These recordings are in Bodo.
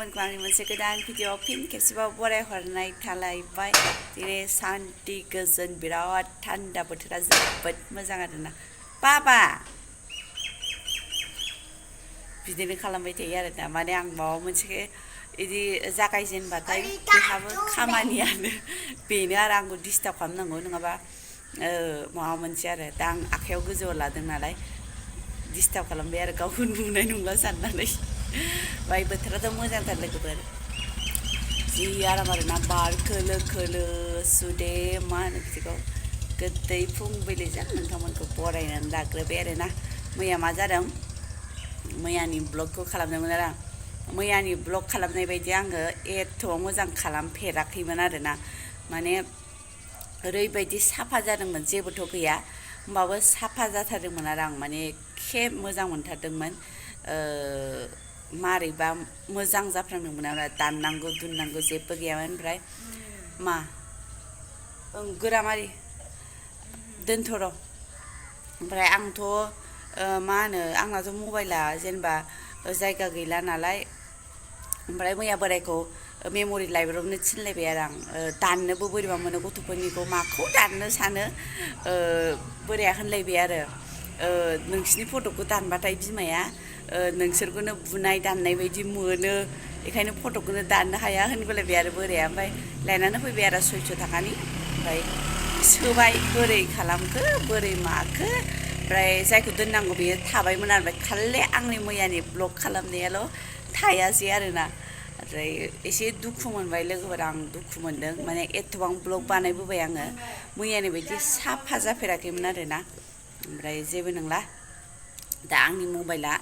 बिथांमोनखौ आंनि मोनसे गोदान भिडिअ फिन खेबसेबाव बरायहरनाय थालायबाय दिनै सान्थि गोजोन बिराद थान्दा बोथोरा जोबोद मोजां आरोना बाबा बिदिनो खालामबाय थायो आरोना माने आं माबा मोनसे इदि जागायजेनबाथाय बेहाबो खामानियानो बेनो आरो आंखौ डिस्टार्ब खालामनांगौ नङाबा माबा मोनसे आरो दा आं आखाइयाव गोजौआव लादों नालाय डिस्टार्ब खालामबाय आरो गावखौ नुनाय नंला साननानै बाय बोथोराथ' मोजांथार लोगोफोर जि आराम आरोना बार खोलो खोलो सुदेम मा होनो बिदिखौ गोदै फुंबिलिजों नोंथांमोनखौ बरायनानै लाग्रोबाय आरोना मैया मा जादों मैयानि ब्लगखौ खालामदोंमोन आरो आं मैयानि ब्लग खालामनाय बायदि आङो एथ' मोजां खालामफेराखैमोन आरोना माने ओरैबायदि साफा जादोंमोन जेबोथ' गैया होमबाबो साफा जाथारदोंमोन आरो आं माने खेब मोजां मोनथारदोंमोन मारैबा मोजां जाफ्लांदोंमोन आरो दाननांगौ दुननांगौ जेबो गैयामोन ओमफ्राय मा गोरामारि दोनथ' र' ओमफ्राय आंथ' मा होनो आंनाथ' मबाइला जेनेबा जायगा गैला नालाय ओमफ्राय मैया बोरायखौ मेम'रि लाइब्रेरियावनो थिनलायबाय आरो आं दाननोबो बोरैबा मोनो गथ'फोरनिखौ माखौ दाननो सानो बोराया होनलायबाय आरो नोंसिनि फट'खौ दानबाथाय बिमाया नोंसोरखौनो बुनाय दाननाय बायदि मोनो बेखायनो फट'खौनो दाननो हाया होनगोलायबाय आरो बोराया ओमफ्राय लायनानै फैबाय आरो 600 थाखानि ओमफ्राय सोबाय बोरै खालामखो बोरै माखो ओमफ्राय जायखौ दोननांगौ बेयो थाबायमोन आरो ओमफ्राय खालि आंनि मैयानि ब्लग खालामनायाल' थायासै आरोना ओमफ्राय एसे दुखु मोनबाय लोगोफोर आं दुखु मोनदों माने एथबां ब्लग बानायबोबाय आङो मैयानि बायदि साफा जाफेराखैमोन आरोना ओमफ्राय जेबो नंला दा आंनि मबाइला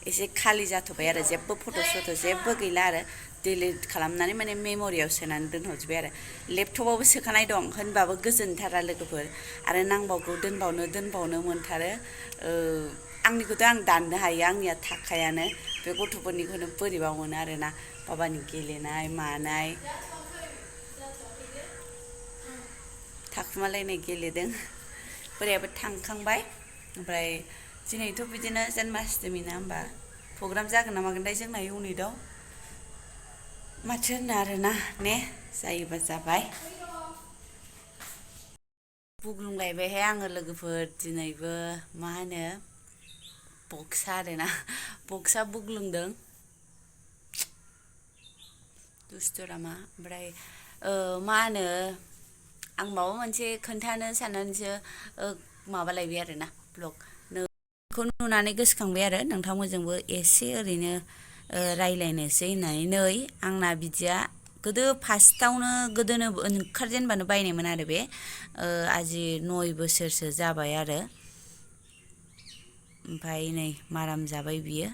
एसे खालि जाथ'बाय आरो जेबो फट' सट' जेबो गैला आरो डिलिट खालामनानै माने मेम'रियाव सोनानै दोनहरजोब्बाय आरो लेपटपावबो सोखानाय दं होनबाबो गोजोनथारा लोगोफोर आरो नांबावगौ दोनबावनो मोनथारो आंनिखौथ' आं दाननो हायो आंनिया थाखायानो बे गथ'फोरनिखौनो बोरैबा मोनो आरोना बाबानि गेलेनाय मानाय थाखुमालायनाय गेलेदों बोरायाबो थांखांबाय ओमफ्राय दिनैथ' बिदिनो जन्माष्टमि ना होमबा प्रग्राम जागोन ना मागोनथाय जोंना इउनिटआव माथो होनो आरोना ने जायोबा जाबाय बुग्लुंलायबायहाय आङो लोगोफोर दिनैबो मा होनो बक्सा आरोना बक्सा बुग्लुंदों दुस्थुरामा ओमफ्राय मा होनो आं माबा मोनसे खोन्थानो साननानैसो माबालायबाय आरोना ब्लग बेखौ नुनानै गोसोखांबाय आरो नोंथांमोनजोंबो एसे ओरैनो रायलायनोसै होननानै नै आंना बिदिया गोदो फार्स्टआवनो गोदोनो ओंखारजेनबानो बायनायमोन आरो बे आजि 9 बोसोरसो जाबाय आरो ओमफ्राय नै माराम जाबाय बियो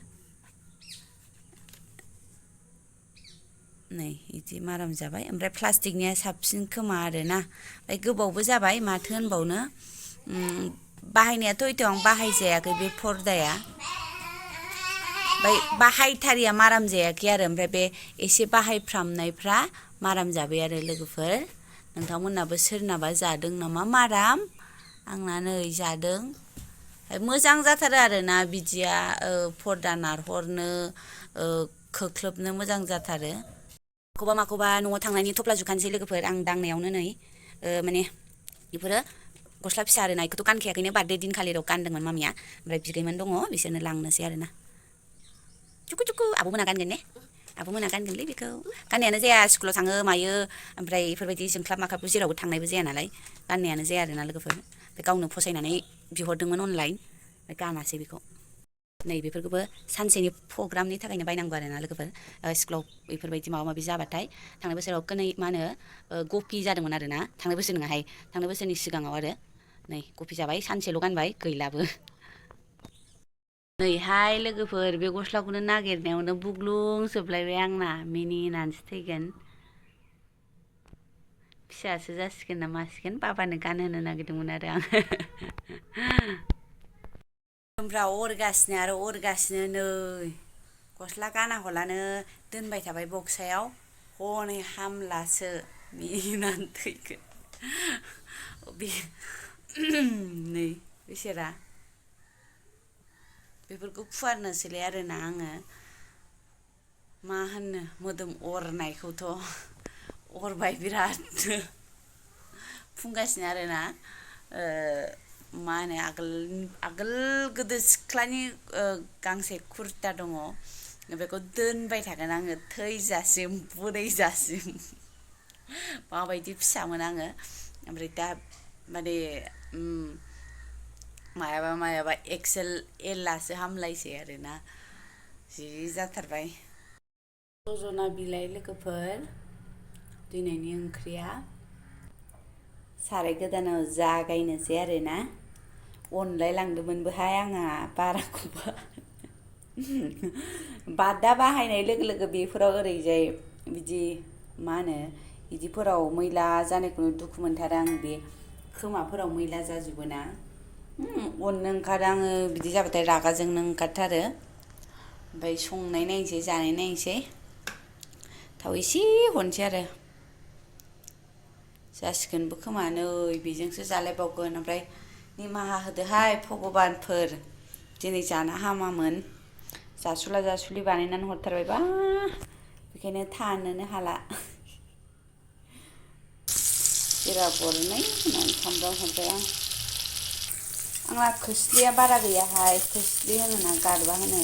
नै इदि माराम जाबाय ओमफ्राय प्लास्टिकनिया साबसिन खोमा आरोना ओमफ्राय गोबावबो जाबाय माथो होनबावनो बाहायनायाथ' एथबां बाहायजायाखै बे पर्दाया ओमफ्राय बाहायथारिया माराम जायाखै आरो ओमफ्राय बे एसे बाहायफ्रामनायफ्रा माराम जाबाय आरो लोगोफोर नोंथांमोनहाबो सोरनाबा जादों नामा माराम आंना नै जादों मोजां जाथारो आरोना बिदिया पर्दा नारहरनो खोख्लोबनो मोजां जाथारो माखौबा न'आव थांनायनि थफ्ला जुखानोसै लोगोफोर आं दांनायावनो नै माने बेफोरो गस्ला फिसा आरोना बेखौथ' गानखायाखैनो बार्थडे दिनखालिल' गानदोंमोन मामिया ओमफ्राय बिगैमोन दङ बिसोरनो लांनोसै आरोना चुकु आब'मोना गानगोन ने आब'मोना गानगोनलै बेखौ गाननायानो जाया स्कुलाव थाङो मायो ओमफ्राय बेफोरबायदि जोंख्लाब माख्लाबखौ जेरावबो थांनायबो जाया नालाय गाननायानो जाया आरोना लोगोफोर ओमफ्राय गावनो फसायनानै बिहरदोंमोन अनलाइन ओमफ्राय गानासै बेखौ नै बेफोरखौबो सानसेनि प्रग्रामनि थाखायनो बायनांगौ आरोना लोगोफोर स्कुलाव बेफोरबायदि माबा माबि जाबाथाय थांनाय बोसोराव मा होनो गपि जादोंमोन आरोना थांनाय बोसोर नङाहाय थांनाय बोसोरनि सिगाङाव आरो नै गपि जाबाय सानसेल' गानबाय गैलाबो नैहाय लोगोफोर बे गस्लाखौनो नागिरनायावनो बुग्लुंजोबलायबाय आंना मिनिनानैसो थैगोन फिसासो जासिगोन ना मासिगोन बाबानो गानहोनो नागिरदोंमोन आरो आं ओमफ्राय अरगासिनो नै गस्ला गाना हलानो दोनबाय थाबाय बक्सायाव हनै हामलासो मिनिनानै थैगोन नै बेसेरा बेफोरखौ फुवारनोसैलाय आरोना आङो मा होननो मोदोम अरनायखौथ' अरबाय बिराद फुंगासिनो आरोना मा होनो आगोल गोदो सिख्लानि गांसे कुर्ता दङ बेखौ दोनबाय थागोन आङो थैजासिम बुरैजासिम माबायदि फिसामोन आङो ओमफ्राय दा माने मायाबा एक्सेल एलासो हामलायसै आरोना जि जाथारबाय सजना बिलाइ लोगोफोर दिनैनि ओंख्रिया साराय गोदानाव जागायनोसै आरोना अनलाय लांदोंमोनबोहाय आंहा बाराखौबा बादा बाहायनाय लोगो लोगो बेफोराव ओरैजाय बिदि मा होनो बिदिफोराव मैला जानायखौनो दुखु मोनथारो आं बे खोमाफोराव मैला जाजोबो ना अननो ओंखारो आङो बिदि जाबाथाय रागाजोंनो ओंखारथारो ओमफ्राय संनाय नायनोसै जानाय नायनोसै थाव एसे हरनोसै आरो जासिगोनबो खोमा नै बेजोंसो जालायबावगोन ओमफ्राय निमाहा होदोहाय भगबानफोर दिनै जानो हामामोन जासुला जासुलि बानायनानै हरथारबायबा बेखायनो थानोनो हाला जिरा गरनै होनानै सामब्राम हरबाय आंना खोस्लिया बारा गैयाहाय खोस्लि होनोना गारबा होनो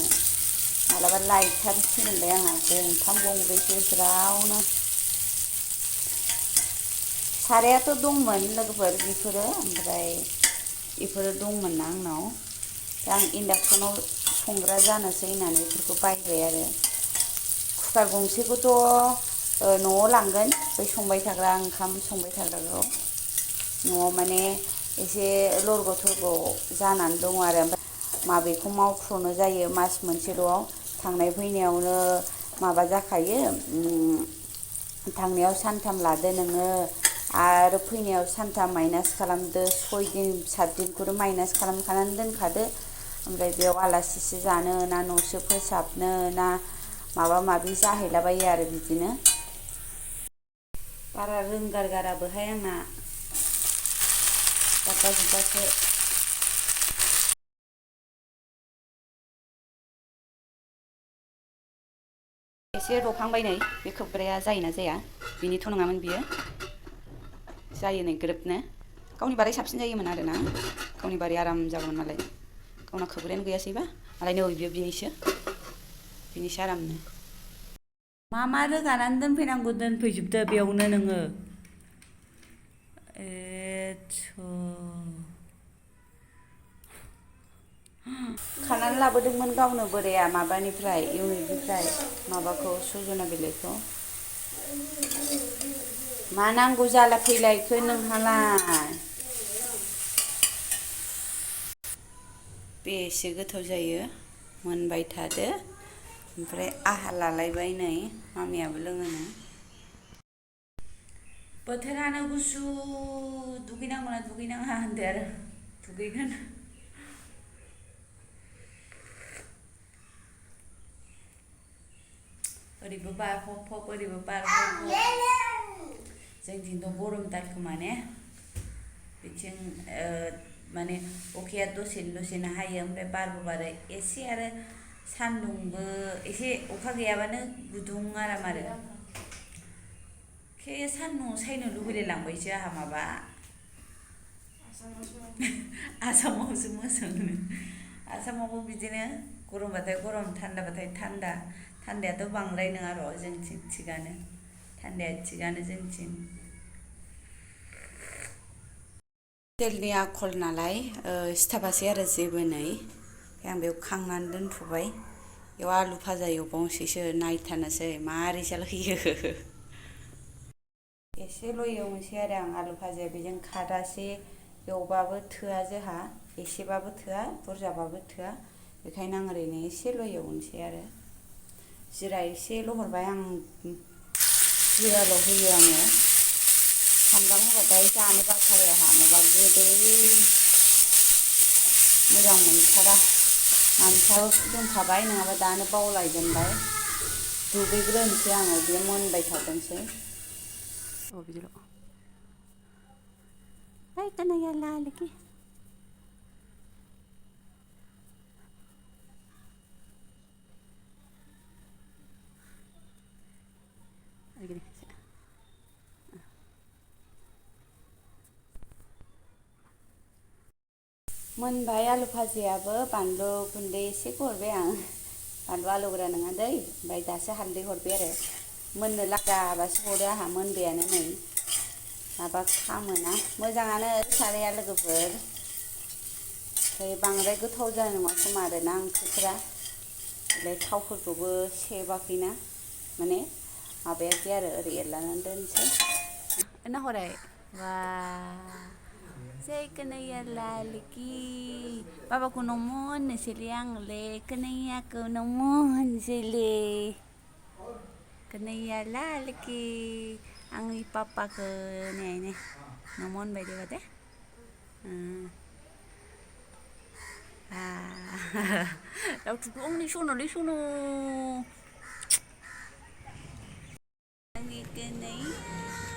मालाबा लायथारसिगोनलाय आंहा गंथाम गंब्रैसो ज्रावनो सारायाथ' दंमोन लोगोफोर बेफोरो ओमफ्राय बेफोरो दंमोन ना आंनाव दा आं इन्डाक्सनाव संग्रा जानोसै होननानै बेफोरखौ बायबाय आरो कुकार गंसेखौथ' न'आव लांगोन बै संबाय थाग्रा ओंखाम संबाय थाग्राखौ न'आव माने एसे लरग' थरग' जानानै दङ आरो ओमफ्राय माबेखौ मावथ्र'नो जायो मास मोनसेल'आव थांनाय फैनायावनो माबा जाखायो थांनायाव सानथाम लादो नोङो आरो फैनायाव सानथाम माइनास खालामदो 6 दिन 7 दिनखौथ' माइनास खालामखानानै दोनखादो ओमफ्राय बेयाव आलासिसो जानो ना न'सो फोसाबनो ना माबा माबि जाहैलाबायो आरो बिदिनो बारा रोंगारगाराबोहाय आंना जाब्बा जुब्बासो एसे रबहांबाय नै बे खोबग्राया जायोना जाया बिनिथ' नङामोन बियो जायो नै ग्रोबनो गावनि बारै साबसिन जायोमोन आरोना गावनि बारै आराम जागौमोन मालाय गावना खोबग्रायानो गैयासैबा मालाय नै बियो बिनिसो आरामनो मा रोगानानै दोनफैनांगौ दोनफैजोबदो बेयावनो नोङो खानानै लाबोदोंमोन गावनो बोराया माबानिफ्राय इउनिटनिफ्राय माबाखौ सजना बिलाइखौ मा नांगौ जाला फैलायखो नोंहालाय बेसे गोथाव जायो मोनबाय थादो ओमफ्राय आहा लालायबाय नै मामियाबो लोङोनो बोथोरानो गुसु दुगैनांगौना दुगैनाङा होनदो आरो दुगैगोन ओरैबो बार हब हब ओरैबो बार हब हब जोंथिंथ' गरमथार खोमा ने बिथिं माने अखाया दसेनो हायो ओमफ्राय बारबो बारो एसे आरो सान्दुंबो एसे अखा गैयाबानो गुदुं आराम आरो सान्दुंआव सायनो लुबैलाय लांबायसो आंहा माबा आसामावसो मोजांनो आसामावबो बिदिनो गरमबाथाय गरम थान्दाबाथाय थान्दा थान्दायाथ' बांद्राय नङा र' जोंथिं थिगानो थान्दाया थिगानो जोंथिं हटेलनि आखल नालाय सिथाबासै आरो जेबो नै आं बेयाव खांनानै दोनथ'बाय बेयाव आलु भाजा एवबावनोसैसो नायथारनोसै मारै जालायो एसेल' एवनोसै आरो आं आलु भाजाया बेजों खादासे एवबाबो थोआ जोंहा एसेबाबो थोआ बुरजाबाबो थोआ बेखायनो आं ओरैनो एसेल' एवनोसै आरो जिरा एसेल' हरबाय आं जिराल' होयो आङो सामब्राम होबाथाय जानो बाथारो आंहा माबा गोदै मोजां मोनथारा मानसियाबो फुदुंखाबाय नङाबा दानो बावलायगोनलाय दुगैग्रोनोसै आङो बे मोनबाय थाथोंसै बिदिल' Kanhaiya lagi मोनबाय आलु भाजियाबो बानलु गुन्दै एसेखौ हरबाय आं बानलु आलौग्रा नङा दै ओमफ्राय दासो हालदै हरबाय आरो मोननो लागाबासो हरो आंहा मोनबायानो नै माबा खामोना मोजाङानो साराया लोगोफोर ओमफ्राय बांद्राय गोथाव जानाय नङा खोमा आरोना ओंख्रिफोरा ओमफ्राय थावफोरखौबो सेबाखैना माने माबायाखै आरो ओरै एरलानानै दोनसै नाहराय वा जय कन्हैया लाल की बाबाखौ नमो होननोसैलै आङोलै कन्हैयाखौ नमो होनसैलै कन्हैया लाल की आंनि पापाखौ नै नमो होनबाय दे दे रावथुखौ आंनि सनालै सना आंनि कन्हैया